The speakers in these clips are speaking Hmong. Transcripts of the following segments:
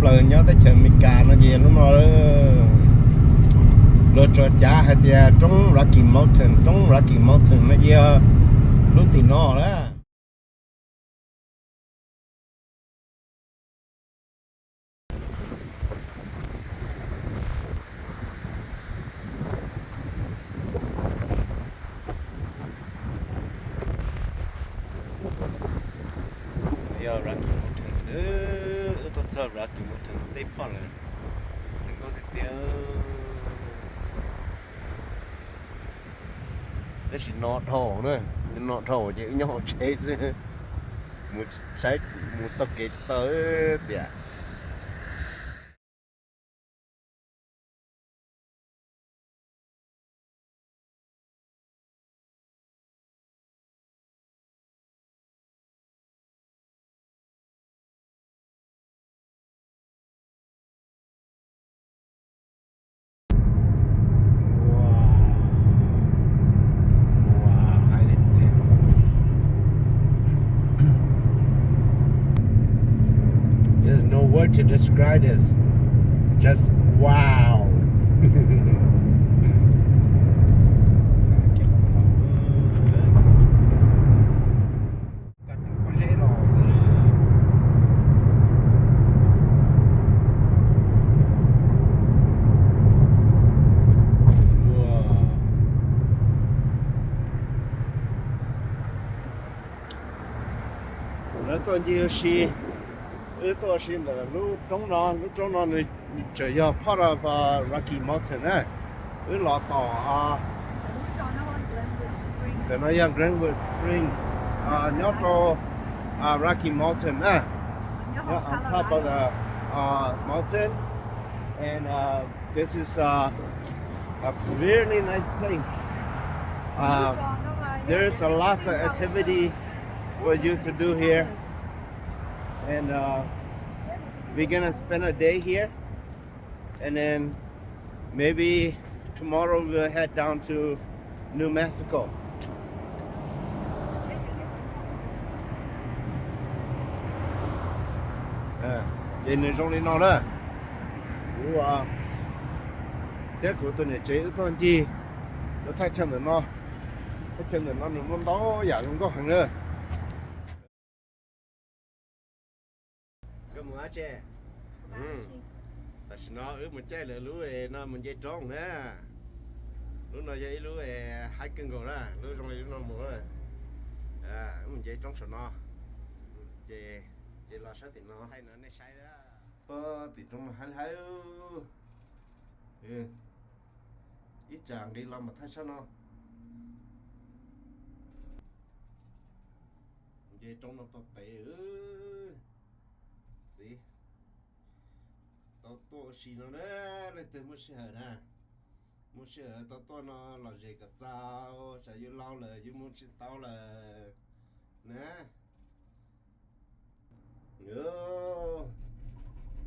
Plaws nyob teb chaws Amelikas no ces lub no luag tsuas cav hais tias roob Rocky Mountain, roob Rocky Mountain no ces lub tim no na. Yog Rocky Mountain, wb tuaj txog Rocky Mountain State Park lawm. Zoo nkauj tiag tiag. Tab sis no dhau na, no dhau ces wb nyob hauv tsheb xwb, mus saib mus taug kev tsis tau xiam. Wow. Wow, I didn't think. There's no word to describe this. Just wow. Ka rub pob zeb los xwb. Lawv tuaj ncig ua si, wb tuaj ua si ntawm lub roob no, lub roob no nws tseem yog part of Rocky Mountain na. Wb los tom ntawm no yog Glenwood Spring, nyob rau Rocky Mountain na, nyob on top of the mountain, and this is a really nice place. There's a lot of activity for you to do here, and we're gonna spend a day here, and then maybe tomorrow we'll head down to New Mexico. Ces nws zoo li no na. Kuv thiab kuv tus niam tsev wb tuaj ncig lub thaj chaw ntawm no. Thaj chaw ntawm no nws muaj ntau yam zoo nkauj heev na. Koj mus dab tsi? Tam sim no wb mus caij lawv lub no mus nce roob na. Lub no yog ib lub haib kawg nkaus na, lub zoo li lub no mus. Wb mus nce roob saum no. Ces, ces los sab tim no thaij no nej saib. Pab tim roob no haib haib. Ib tsam nqis los mam thaij sab no. Nce roob no pog pem. Txiv, tau tuaj ua si no na, leej twg muaj sij hawm na, muaj sij hawm tau tuaj no los zem kom txaus, tsam yus laus lawm yus mus tsis tau lawm na.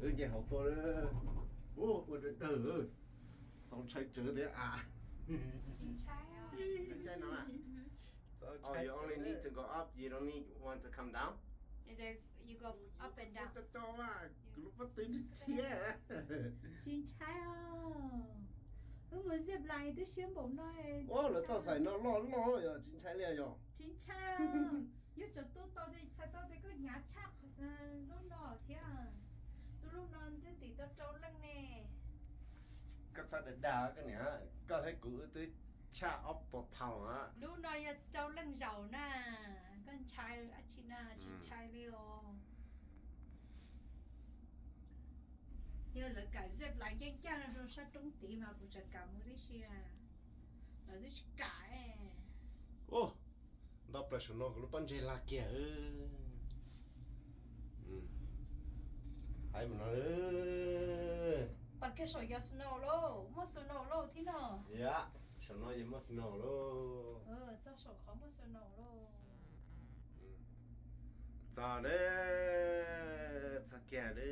Wb nce hauv tuaj, ua dawg dawg, txaus ntshai tsawv tiag a. Oh, you only need to go up, you don't need one to come down? Either you go up and down. Kuv lub pob tw rhiab. Tsis ntshai os. Wb mus zip line twb siab npaum no. Lawv txoj xaim no loj loj yog tsis ntshai li yog? Tsis ntshai. Yog tsam tu tau ces txhais tau tias koj hnyav tshaj lub no thiab. Tu lub no twb tim tau rau leej ne. Koj txhob dag dag koj niam, koj thiab kuv wb twb tshaj ob puas pound a. Lub no yog rau leej zaum na, koj ntshai dab tsi na, tsis ntshai li os. Yog lawv kam zip line nceej nceej rau sab roob tid mas kuv tseem kam mus tib si. Lawv twb tsis kam. Nto plaws saum no kuv lub pob ntseg lag kiag. Haib mus no. Pas kiag saum yog snow lauj, muaj snow lauj thib no. Yam, saum no yog muaj snow lauj. Txog saum qhov muaj snow lauj. Txog na, txog kiag na.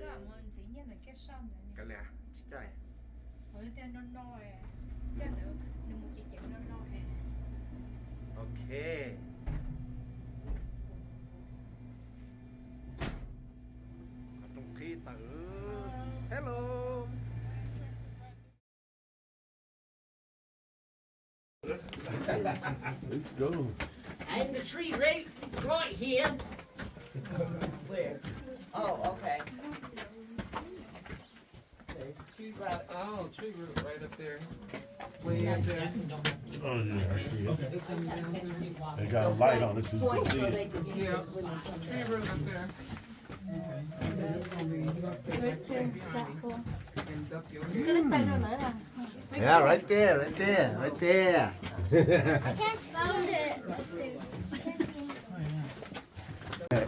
Koj mus ntxiv nyiaj ntawm kiag soj ntawd. Kav liam, tsis caij. Ua tiag no no, caij ntawd nws mus ceev ceev no no. Ok. Qhov rooj qhib tawm. And the tree right, it's right here. Where? Oh, okay. Okay, tree right, oh, tree root right up there. Way up there. Oh, yeah, I see it. It comes down through. They got a light on it, so you can see it. Yeah. Tree root up there. And that's gonna be, you have to stay right there behind me and duck your head. Yeah, right there, right there, right there. I can't see it. I can't see it.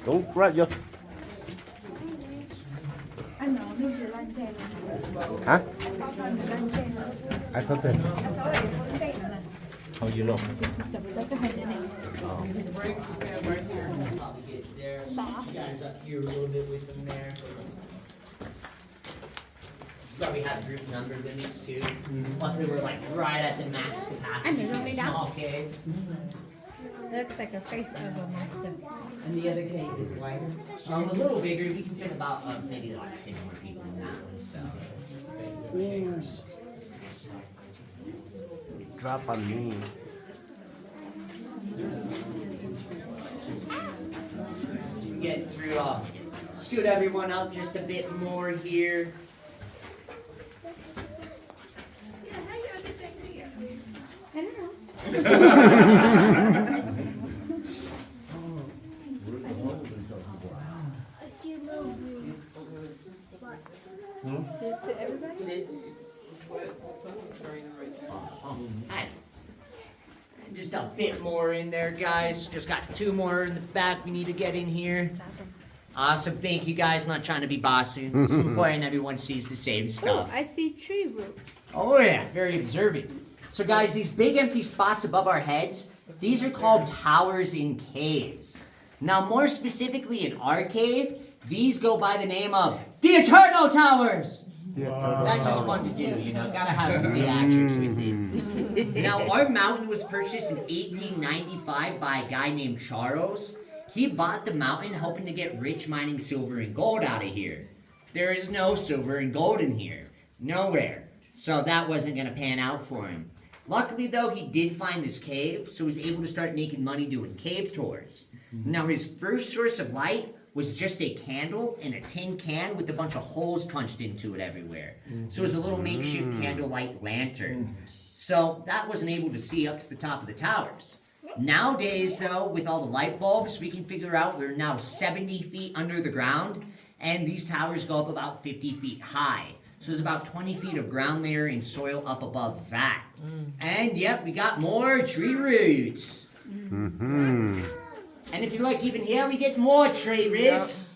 Don't grab your. Huh? I thought that. How you know? Break the fan right here. Probably get there. You guys up here a little bit with them there. This is why we have group number limits too. But they were like right at the max capacity for a small cave. Looks like a face of a monster. And the other cave is wider. Um, a little bigger. We can fit about, um, maybe like ten more people in that one. So. Drop on me. Get through. Uh, scoot everyone up just a bit more here. I don't know. I see a little blue. Hmm? Did it fit everybody? Hi. Just a bit more in there, guys. Just got two more in the back we need to get in here. Awesome. Thank you, guys. Not trying to be bossy. Just important everyone sees the same stuff. Oh, I see tree root. Oh, yeah. Very observant. So, guys, these big empty spots above our heads, these are called towers in caves. Now, more specifically in our cave, these go by the name of the Eternal Towers. That's just fun to do, you know. Gotta have some theatrics with you. Now, our mountain was purchased in eighteen ninety-five by a guy named Charles. He bought the mountain hoping to get rich mining silver and gold out of here. There is no silver and gold in here. Nowhere. So that wasn't going to pan out for him. Luckily, though, he did find this cave, so he was able to start making money doing cave tours. Now, his first source of light was just a candle and a tin can with a bunch of holes punched into it everywhere. So it was a little makeshift candlelight lantern. So that wasn't able to see up to the top of the towers. Nowadays, though, with all the light bulbs, we can figure out we're now seventy feet under the ground, and these towers go up about fifty feet high. So there's about twenty feet of ground layer and soil up above that. And yep, we got more tree roots. And if you look even here, we get more tree roots.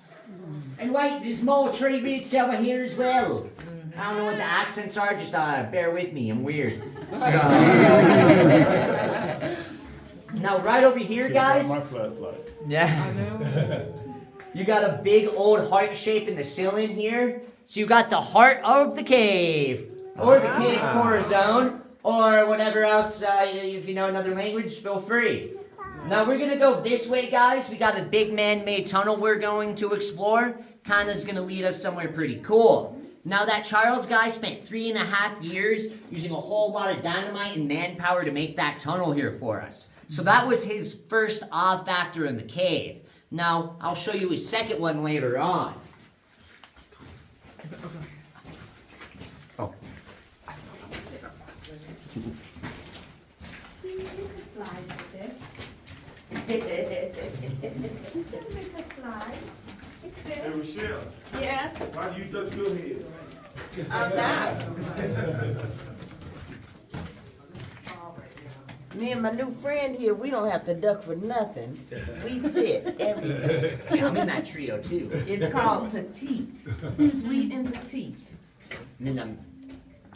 And wait, there's more tree roots over here as well. I don't know what the accents are, just uh, bear with me, I'm weird. So, now, right over here, guys, you got a big old heart shape in the ceiling here. So you got the heart of the cave, or the cave corazon, or whatever else. Uh, if you know another language, feel free. Now we're gonna go this way, guys. We got a big man-made tunnel we're going to explore. Kinda is gonna lead us somewhere pretty cool. Now that Charles guy spent three and a half years using a whole lot of dynamite and manpower to make that tunnel here for us. So that was his first awe factor in the cave. Now, I'll show you his second one later on. Oh. See, you can slide with this. You can make a slide. Hey, Rochelle. Yes? Why do you duck your head? I'm not. Me and my new friend here, we don't have to duck for nothing. We fit everything. Yeah, I'm in that trio too. It's called petite. Sweet and petite. And then I'm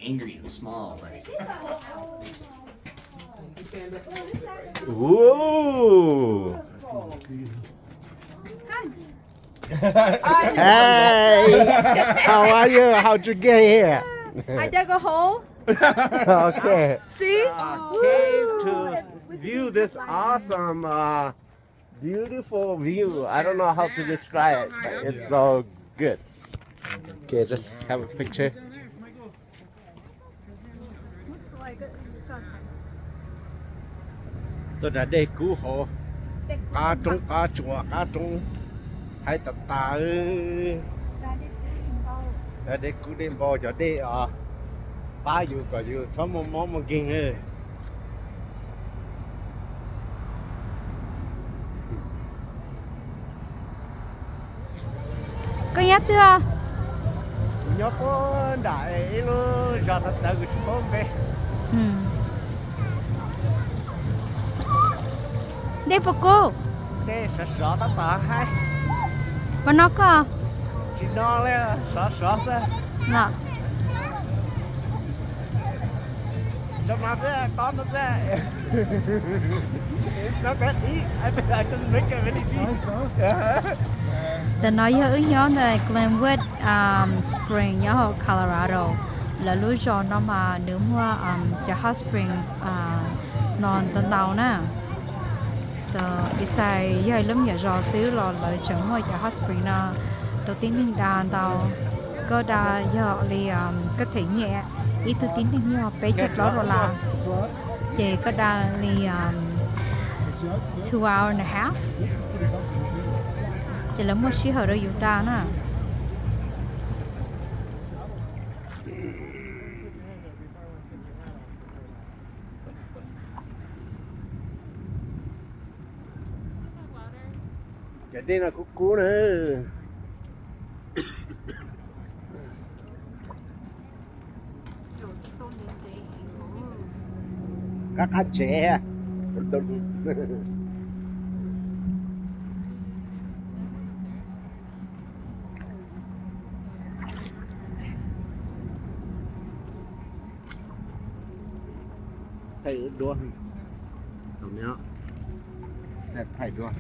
angry and small, like. Ooh. Hi. Hey, how are you? How'd you get here? I dug a hole. Okay. See? Uh, cave to view this awesome, uh, beautiful view. I don't know how to describe it, but it's so good. Okay, just have a picture. Tuaj da dej kub hauv qab roob qab tsuas qab roob, haib tas tas. Da dej kub dej npau, cov dej os, pab yus kom yus txhob muaj mob muaj nkeeg. Koj nyob twg? Kuv nyob puag nram ib lub zos txawv txawv kuv tsis paub npe. Dej puas kub? Dej sov sov tab tom haib. Puas no koj? Tsis no li, sov sov xwb. Ntawm no yog wb nyob ntawm Glenwood Spring nyob hauv Colorado. Lawv lub zos no mas nws muaj cov hot spring no ntau ntau na. So besides yog ib lub me nyuam zos xwb los lawv tseem muaj cov hot spring no rau tib neeg da ntau. Koj da yog li koj them nyiaj, ib tug tib neeg yog peb caug plaub dollar, ces koj da li two hour and a half, ces lawv muaj sij hawm rau yus da na. Cov dej no kub kub na. Qab qab tsev. Thaij wb duab, tus no, thaij duab.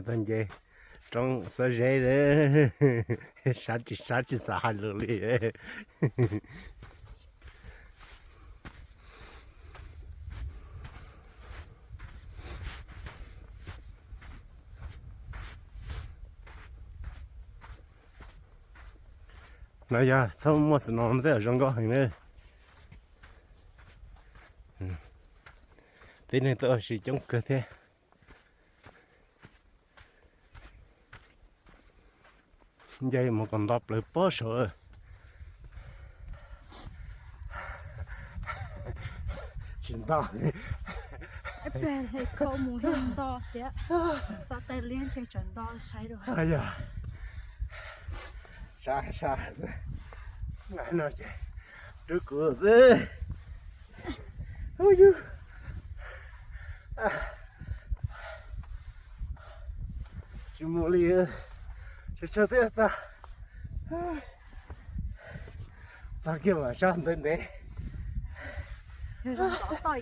Tuaj nce roob Xob Zeb, sab tsis sab tsis xav hais lus li. No yog txhob muaj snow no tej zaum zoo nkauj heev na. Tib neeg tuaj ua si coob kawg thiab. Nce mus kom nto plaws pob saud. Tsis nto. Ib pliag kho mus nto thiab. Xav tais liab ntshe tsam nto saib dua. Sab sab xwb. Nqa no ces rub kuv xwb. Ub yug. Tsis mus li, tsawg tsawg twb txog. Txog kiag mas sab ntev ntev. Yog, tsawg tsawg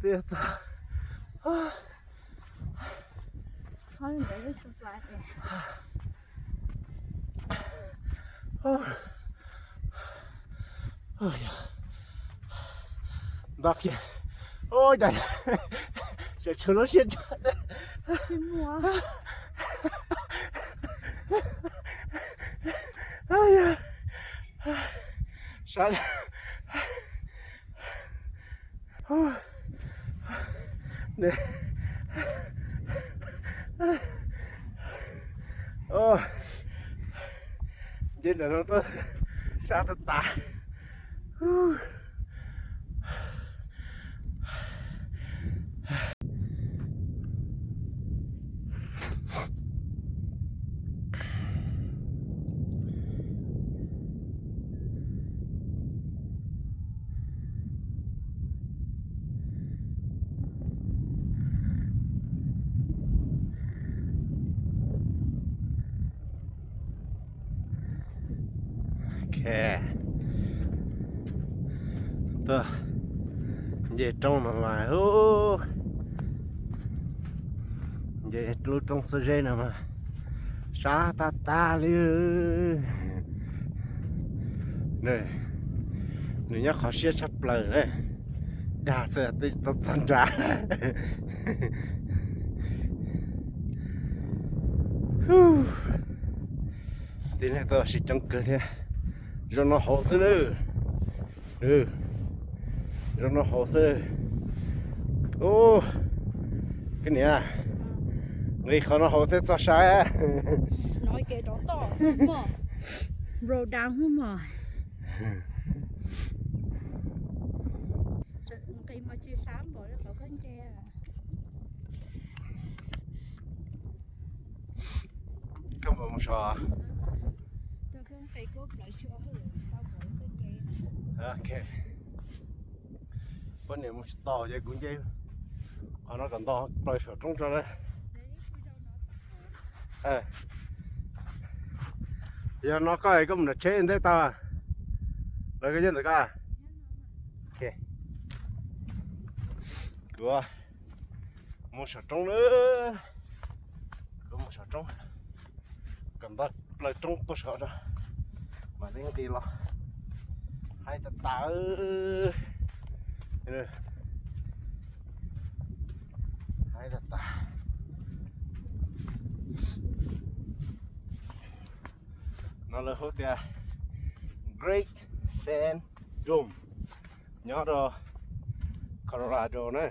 twb txog. Nto kiag, ua cas tseem tshuav lub siab ntshav. Sab Nce ntawm no tuaj sab tag tas. Ok, tuaj nce roob no mas, nce lub roob Txawj Zeb no mas sab tag tag li. Nws nyob qhov siab tshaj plaws na, dag xwb twb tau txog nrad. Tib neeg tuaj ua si coob kawg thiab. Zoo no hauv xwb na. Zoo no hauv xwb. Ub, koj niam, nqis qhov no hauv thiab txog saib. Roll down mog. Koj puas mus so? Ok. Poj niam mus tsis tau ces kuv nce qhov no kom nto plaws saum roob tso na. Yog no koj koj mus nram tsheb ntej tau. Lawv koj nyob ntawm koj. Ok. Kuv mus saum roob na. Kuv mus saum roob kom nto plaws roob puag saum no mas li nqis los. Haib tag tas. Haib tag tas. No lawv hu tias Great Sand Dome, nyob rau Colorado na.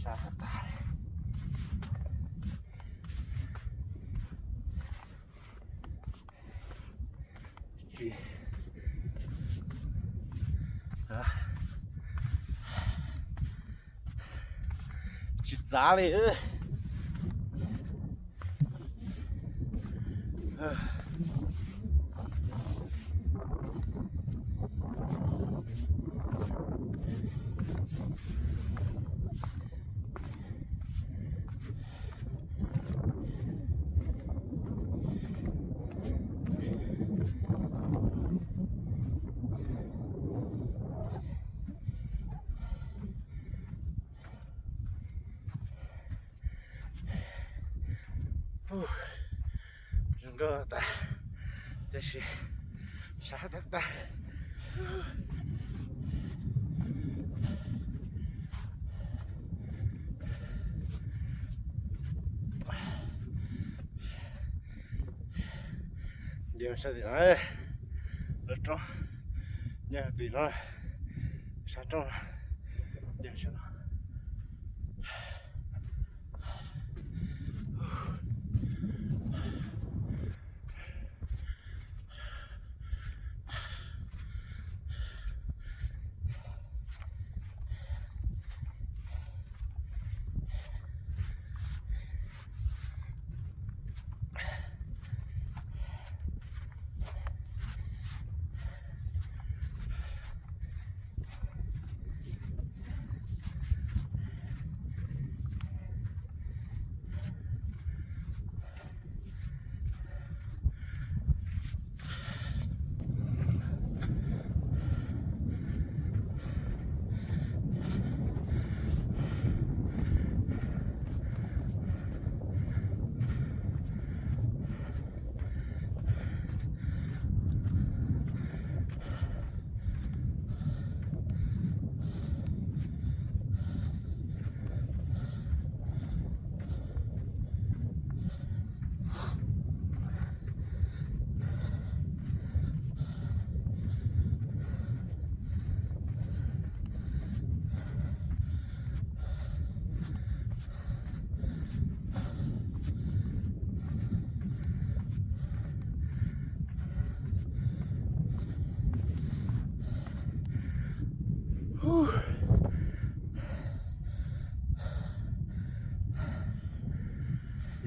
Sab tag. Tsis txav li. Zoo nkauj tas, tiam sis sab tag tag. Nce sab tim no, lub roob nyob tim no, sab roob, nce sab no.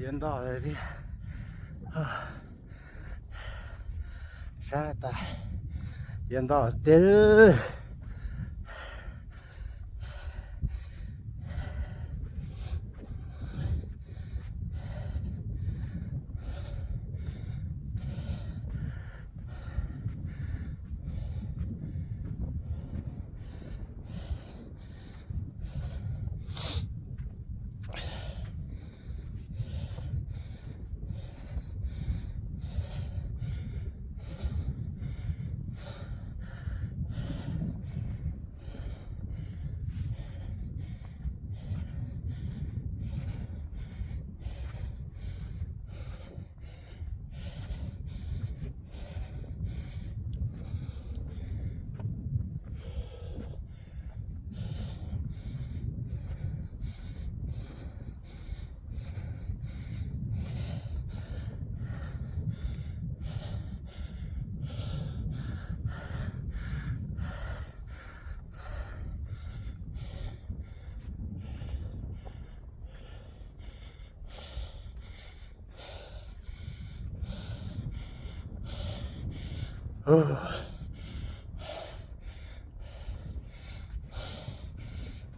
Yuav ntog thiab. Sab tas, yuav ntog tiag.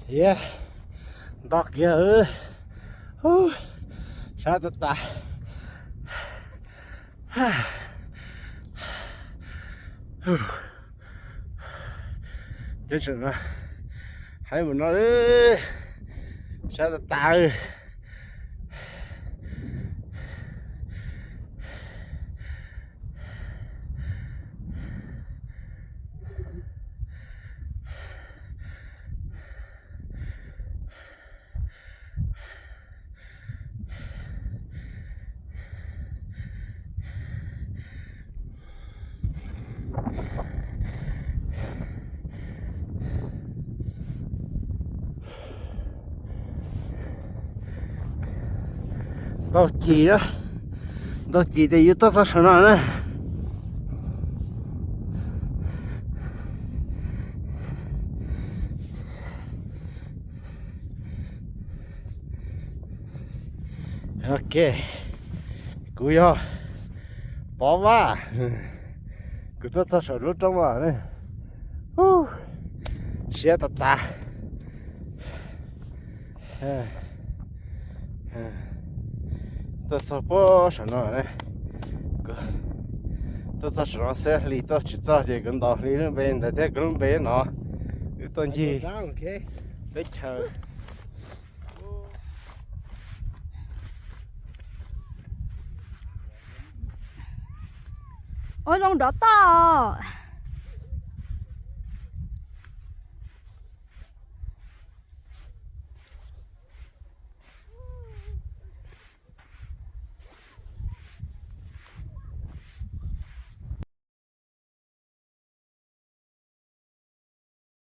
Yog, ntog kiag. Sab tas tas. Cov tseem hais mus no, sab tas tas. Ntau cim, ntau cim ces yus tuaj txog saum no na. Ok, kuv yog Pov Vaj, kuv tuaj txog saum lub roob no ne. Siab tas tas. Tuaj txog puag saum no, tuaj txog saum no xwb, hli tuaj tsis txog ces kuv ntaus hli lub npe ntawd thiab, kuv lub npe no, wb tuaj ncig teb chaws. Ua zoo nrov toj.